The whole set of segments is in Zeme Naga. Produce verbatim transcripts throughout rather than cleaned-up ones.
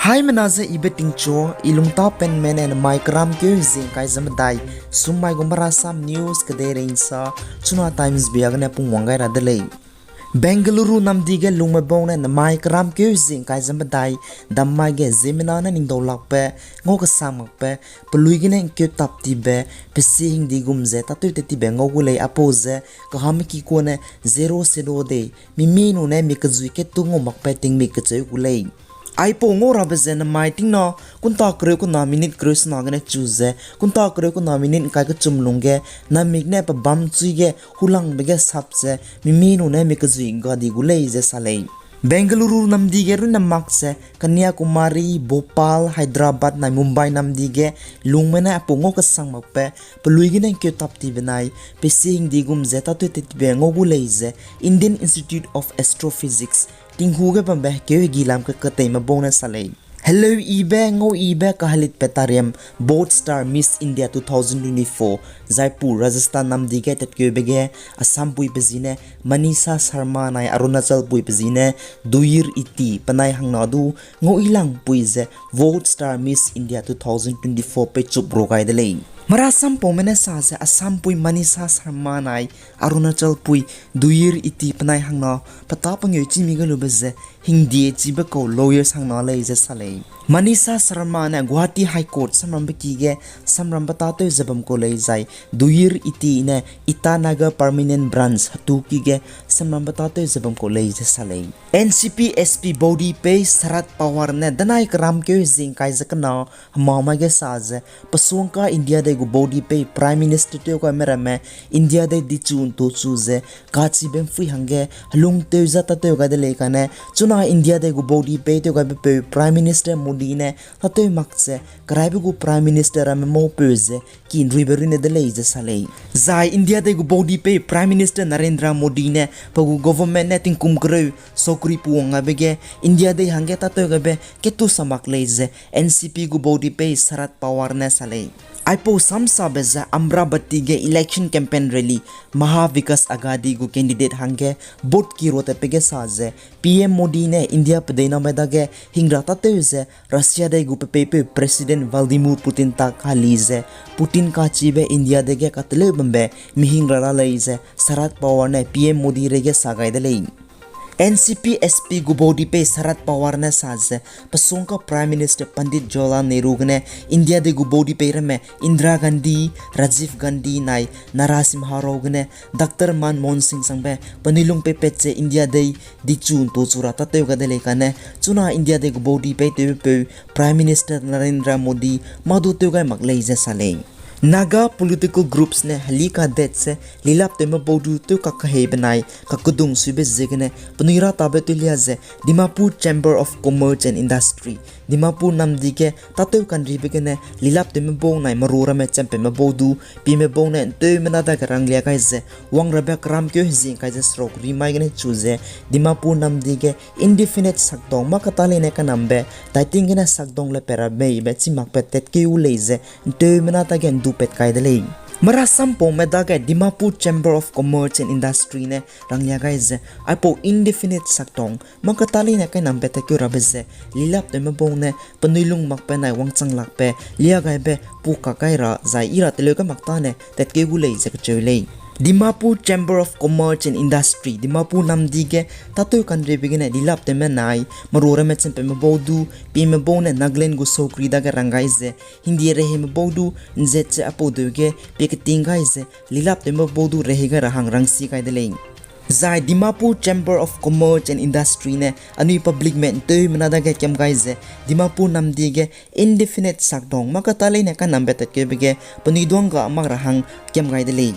Haimena ze I Betingchu, I lungtapenme ne namai keramkeu hezie ngkai ze medai, summai gu Marasam News kedeirei nsa, Chuna Times bia gene pungwang gai ra de lei. Bengaluru namdi ge lungme bau ne namai keramkeu hezie ngkai ze medai, dammai ge ziemmena ne ningdaulakbe, ngau kesang makbe, pelui gene ngkeu tap tibe, pesi hingdi gum ze tâtew tat tibe ngau gu lei. Aipau ze kahameki kua ne zero shadow day, mimi nune mi kezui ketu ngau makbe tingmik kecheu gu lei. Aipau ngau rabe ze namai tingna kunta kereu kena minute kereu sena gene chu ze, kunta kereu kena minute ngkai kechum lungge, namik ne pebâm chui ge hulangbe ge sap ze, mimi nune mi kezui ga di gu lei ze sa lei. Bengaluru namdi ge runne mak ze, Kanyakumari, Bhopal, Hyderabad nai Mumbai namdi ge lungme ne aipau ngau kesang makbe, pelui gene ngkeu tap tibe nai, pesi hingdi gum ze tâtew tat tibe ngau gu lei ze Indian Institute of Astrophysics, tinghu ge bambe hekeu hegi lam ke keteime bau ne sa lei. Heleuyibe, ngauyibe kahelitbe tariam Bold Star Miss India two thousand twenty-four, Jaipur, Rajasthan namdi ge tatkeube ge, Assampui pe zi ne Manisha Sharma nai Arunachalpui pe zi ne Duyir Iti penai hangna du ngauilangpui ze Bold Star Miss India two thousand twenty-four peichup ru gai de lei. Marasampaume ne sa ze Assampui Manisha Sharma nai Arunachalpui Duyir Iti penai hangna petâ pengeu chîmi ge lube ze hingdie chibe kau lawyers hangna lei ze sa lei. Manisha Sharma ne Guwahati High Court samrambe ki ge samrambe tâtew ze bam kau lei zai Duyir Iti ne Itanagar Permanent Branch hetu ki ge samrambe tâtew ze bam kau lei ze sa lei. N C P S P baudipei Sharad Pawar ne danai keramkeu hezie ngkai ze kena hemamai ge sa ze, pesuangka India dei gu baudipei Prime Minister tewgaime ramme India dei dichu ntuchu ze kachibe mpui hangge helungtew za tâtew gai de lei kane, chuna India dei gu baudipei tewgaibepeu Prime Minister Modi ne tâtew mak ze keraibe gu Prime Minister ramme maupeu ze ki nruibe runne de lei ze sa lei. Zai India dei gu baudipei Prime Minister Narendra Modi ne pe gu government ne tingkum kereu sokri puwang gaibe ge India dei hangge tâtew gaibe ketu sa mak lei ze N C P gu baudipei Sharad Pawar ne sa lei. Aipau samsabe ze Amravati ge election campaign rally Maha Vikas Aghadi gu candidate hangge vote ki ruatatbe ge sa ze P M Modi ne India pedeiname dage hingra tâtew ze Russia dei gu pepeipeu President Vladimir Putin tak hali ze Putin kachibe India dei ge kateleu bambe mihingra ra lei ze Sharad Pawar ne P M Modi reige sa gai de lei. N C P S P gu baudipei Sharad Pawar ne sa ze, pesuangka Prime Minister Pandit Jawaharlal Nehru gene India dei gu baudipei ramme Indira Gandhi, Rajiv Gandhi nai Narasimha Rao gene Doctor Manmohan Singh sangbe penui lung peipat ze India dei dichu ntuchu ra tâtew gai de lei kane, chuna India dei gu baudipei tewbepeu Prime Minister Narendra Modi mâ du tew gai mak lei ze sa lei. Naga political groups ne heli kadet ze lilaptewme bau du tew kakahei benai kakudung suibe ziegene penui ra tabe tewlia ze Dimapur Chamber of Commerce and Industry, Dimapur namdi ge tâtew kanribe gene lilaptewme bau nai meru ramme champeume bau du pieme bau ne nteumena dage ranglia gai ze wangrabe keramkeu hezie ngkai ze seruk rimai gene chu ze Dimapur namdi ge indefinite shutdown mâ kata leine kanambe daiting gene shutdown le pera meibe chimakbe tatkeu lei ze nteumena dage ndupat kai de lei. Merasampaume dage Dimapur Chamber of Commerce and Industry ne ranglia gai ze aipau indefinite shutdown mâ kata leine kainambe tatkeu rabe ze lilaptewme bau ne penui lung makbe nai wangchang lakbe lia gaibe pu kak gai ra zai i ra teleu gai mak tane tatkeu gu lei ze kacheu lei. Dimapur Chamber of Commerce and Industry, Dimapur namdi ge tâtew kanribe gene lilaptewme nai meru ramme champeume bau du pieme bau ne Nagaland gu sokri dage rang gai ze hingdie reheime bau du nzet ze aipau deu ge pie keting gai ze lilaptewme bau du rehei gai ra hang rangsi gai de lei. Zai Dimapur Chamber of Commerce and Industry ne anui publicme nteumena dage kiam gai ze Dimapur namdi ge indefinite shutdown mâ kata leine kainambe tatkeube ge penui duangga mak ra hang kiam gai de lei.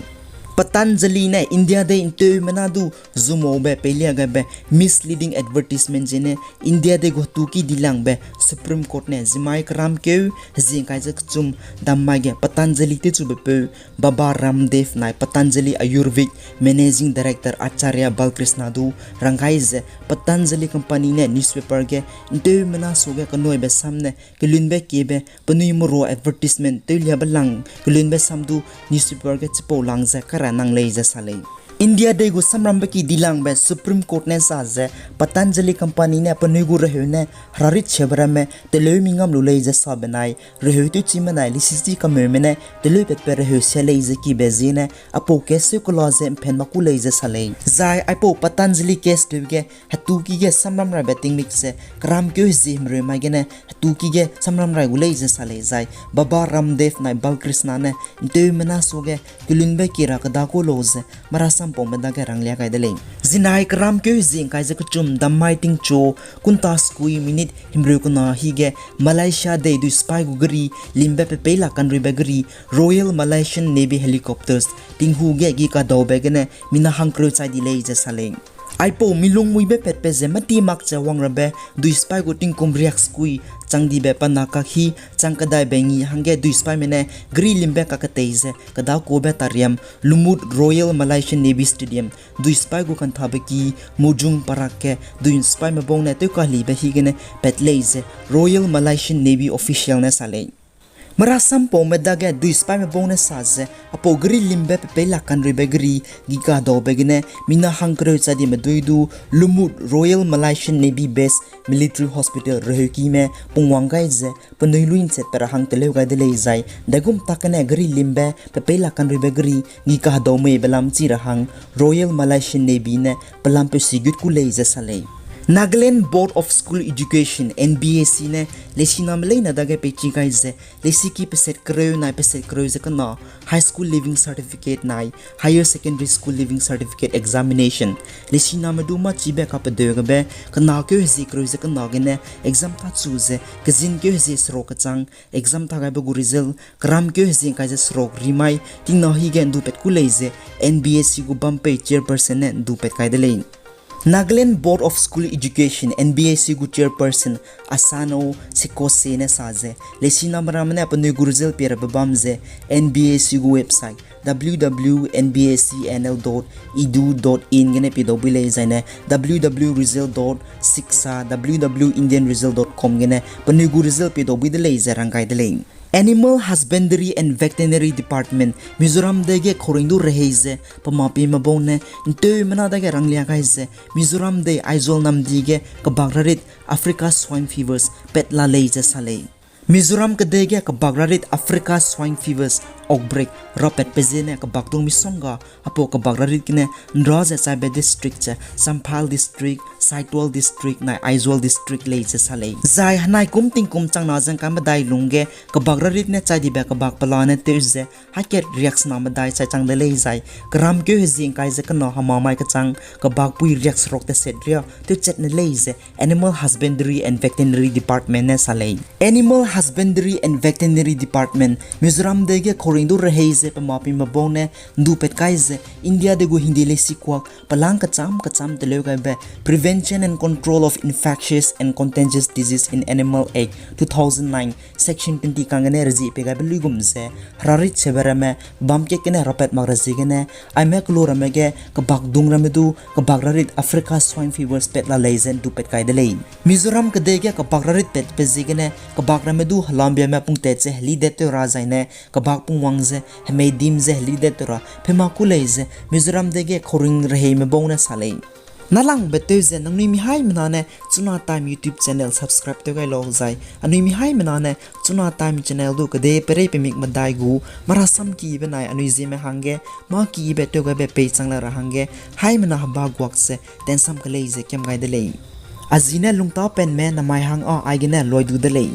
Patanjali ne India dei nteumena du zumaube peilia gaibe misleading advertisement zene India dei gu hetuki dilangbe Supreme Court ne zimai keramkeu hezie ngkai ze kechum dammai ge Patanjali tewchubepeu Baba Ramdev nai Patanjali Ayurved Managing Director Acharya Balkrishna du rang gai ze Patanjali Company ne newspaper ge nteumena suage kenoibe sam ne kelunbe kiebe penui merua advertisement tewliabe lang kelunbe sam du newspaper ge chipau lang ze kaira nang lei ze sa lei. India dei gu samrambe ki dilangbe Supreme Court ne sa ze Patanjali Company ne penui gu reheu ne herarit cheube ramme teleu mi ngam lu lei ze sa benai, reheu tewchime nai lisichi kameume ne teleu petpe reheu sia lei ze kibe ziene, aipau case seu kela ze mphen mak ku lei ze sa lei. Zai aipau Patanjali case teu ge hetu ki ge samram rabe tingmik ze keram keu hezie himreu mai gene hetu ki ge samram rai gu lei ze sa lei zai Baba Ramdev nai Balkrishna ne nteumena suage kelunbe ki ra keda ku lau ze marasampaume dage ranglia gai de lei. Zinai keram keu hezie ngkai ze kechum dammai tingchu kunta skui minute himreu kena hige Malaysia dei dui sipai gu geri limbe pe pei lak kanruibe geri Royal Malaysian Navy helicopters tinghu ge gi kadaube gene mina hangkereu chai di lei ze sa lei. Aipau milung muibe petpe ze mâti mak ze wang rabe dui sipai gu tingkum riak skui chang dibe pa na kakhi chang kedaibe ngi hangge dui sipaime ne geri limbe kaketei ze keda kube tariam Lumut Royal Malaysian Navy Stadium dui sipai gu kanthabe ki Mojung Parak ge dui sipaime bau ne tewkahelibe higene pat lei ze Royal Malaysian Navy official ne sa lei. Marasampaume dage dui sipaime bau ne sa ze aipau geri limbe pe pei lak kanruibe geri gi kadaube gene mina hangkereu chai dime dui du Lumut Royal Malaysian Navy Base Military Hospital reheukime pungwang gai ze penui lui nchetpe ra hang teleu gai de lei zai daigum tak gene geri limbe pe pei lak kanruibe geri gi kahedau meibe lam chi ra hang Royal Malaysian Navy ne pelam peu sigut ku lei ze sa lei. Nagaland Board of School Education, N B S E ne leisiname leine dage peichi gai ze leisiki peset kereu nai peset kereu ze kena High School Leaving Certificate nai Higher Secondary School Leaving Certificate Examination leisiname du mâchibe kapedeu gebe kena keu hezie kereu ze kena gene exam tâ chu ze kezin keu hezie seruk kechang exam tâ gaibe gu result keram keu hezie ngkai ze seruk rimai tingna hige ndupat ku lei ze N B S E gu bampei chairperson ne ndupat kai de lei. Nagaland Board of School Education, N B S E gu chairperson Asano Sekose ne sa ze leisiname ramme ne penui gu result pie rabe bam ze N B S E gu website W W N B S E N L dot edu dot in gene pie dau bui lei zaine W W result dot sixa, W W Indian result dot com gene penui gu result pie dau bui de lei ze rang gai de lei. Animal Husbandry and Veterinary Department, Mizoram dei ge khauring du rehei ze pe mapime bau ne nteumena dage ranglia gai ze Mizoram dei Aizawl namdi ge kebak rarit Africa Swine Fevers pat la lei ze sa lei. Mizoram kedei ge kebak rarit Africa Swine Fevers outbreak rapatpe ziene kebak dung misongga aipau kebak rarit gene nra ze chaibe district ze Champhai District, Saitual District nai Aizawl District lei ze sa lei. Zai henai kum tingkum changna ze ngkai medai lungge kebak rarit ne chai dibe kebak pelane tew ze haikat riaksena medai chai chang de lei zai keram keu hezie ngkai ze kena hemamai kechang kebak pui riakseruk teset ria tewchat ne lei ze Animal Husbandry and Veterinary Department ne sa lei. Animal Husbandry and Veterinary Department, Mizoram dei ge khauring du rehei ze pe mapime bau ne ndupat kai ze India dei gu Hindi leisikuak pelang kecham kecham teleu gaibe Prevention and Control of Infectious and Contagious Disease in Animal Act two thousand nine, Section twenty kang gene rezie pie gaibe luigum ze herarit cheube ramme bam kat gene rapat mak ra ziegene aime kelu ramme ge kebak dung ramme du kebak rarit Africa Swine Fevers pat la lei ze ndupat kai de lei. Mizoram kedei ge kebak rarit patbe ziegene kebak ramme du helambiame pungtat ze helidet tew ra zaine kebak pungwang ze hemeidim ze helidet tew ra pema ku lei ze Mizoram dei ge khauring reheime bau ne sa lei. Nalangbe tew ze nangnui mihaimena ne Chuna Time YouTube channel subscribe tew gai lau zai anui mihaimena ne Chuna Time channel du kedei perei pemik medai gu marasam kibe nai anui zieme hangge mâ kibe tew gaibe pei chang la ra hangge haimena heba guak ze tensam kelei ze kiam gai de lei. A zi ne lungtâ penme namai hang â aigene loi du de lei.